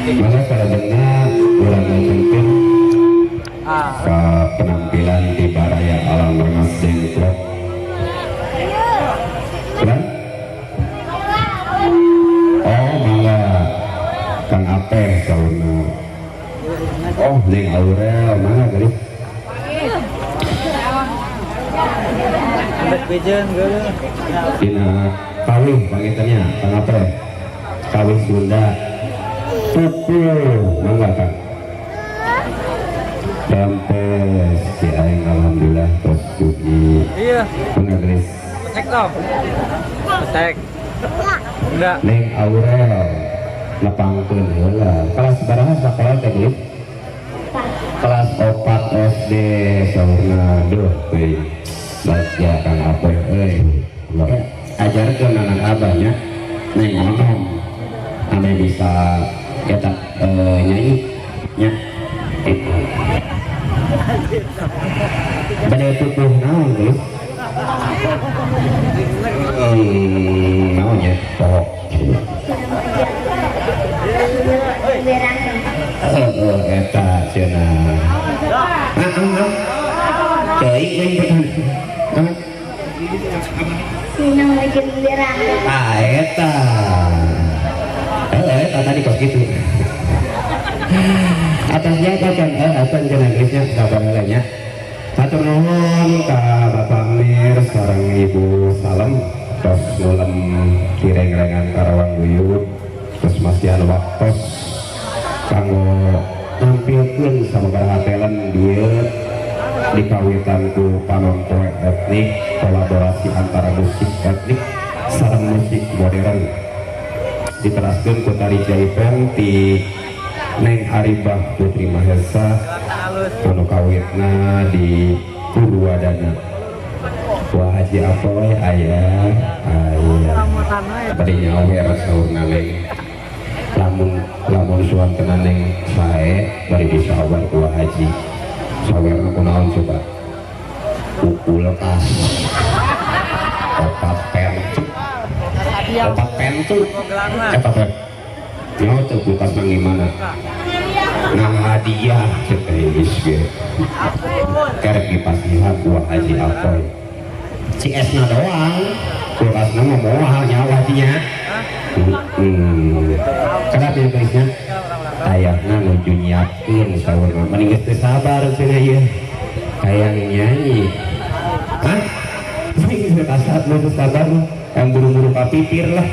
Maka salajengna urang ngajengkeun ka penampilan di Baraya Alam Rengas Dengklok. Kurang? Oh, mangga Kang Apeh saurna. Oh, Neng Aurel, mangga geulis. Dina kawih pangintennya Kang Apeh. Kawih Sunda. Pukul, mangga Kang. Rampes si aing alhamdulillah tos dugi. Iya. Mangga geulis. Cek dong. Cek. Enggak. Neng Aurel nepangkeun heula. Kelas sabaraha sakola teh geulis? Kelas 4 SD saurna, duh euy. Bagja Kang Apeh euy. Ajarkeun anak abahnya Neng onom ame bisa eta nyanyi nya itu. Bade tutuh naon geus? Naonnya pokok. Heeh, eta cenah. Heeh. Teuing euy bener. Ah, eta. Eta tadi kos gitu. Atasnya kan atas cenah geusnya sabar heula nya. Hatur nuhun ka Bapak Amir sareng Ibu Salem tos ngulem kireng-rengan Karawang Guyub terus masihan waktos kanggo nampilkeun sababaraha talent dieu dikawitan ku panonpoe etnik, kolaborasi antara musik etnik sareng musik modern diteraskeun ku tari jaipen ti Neng Aribah Putri Mahesa anu kawitna di Purwadana. Wah Haji Apoy aya aya bade nyawer saurna Neng, lamun lamun suantena Neng sae bari disawer ku Wah Haji sawerna kunaon coba ku kulkas opat pentu opat pentu eta teh nyawa teh kulkas nang gimana nah hadiah cek geus ge kerek dipasihan ku Wah Haji Apoy CS na doang kulkasna mah moal nyawa hajinya. Kenapa ya guysnya ayahna nuju nyiapkeun saurna mending geus teu sabar cenah ieu hayang nyanyi. Hah? Mending geus teu sabar yang buru-buru kapipir lah.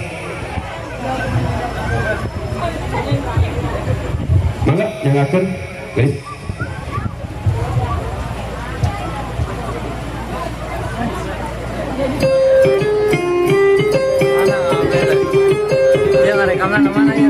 Mangga nyangakeun guys. Dia ngarekamna kemana ya?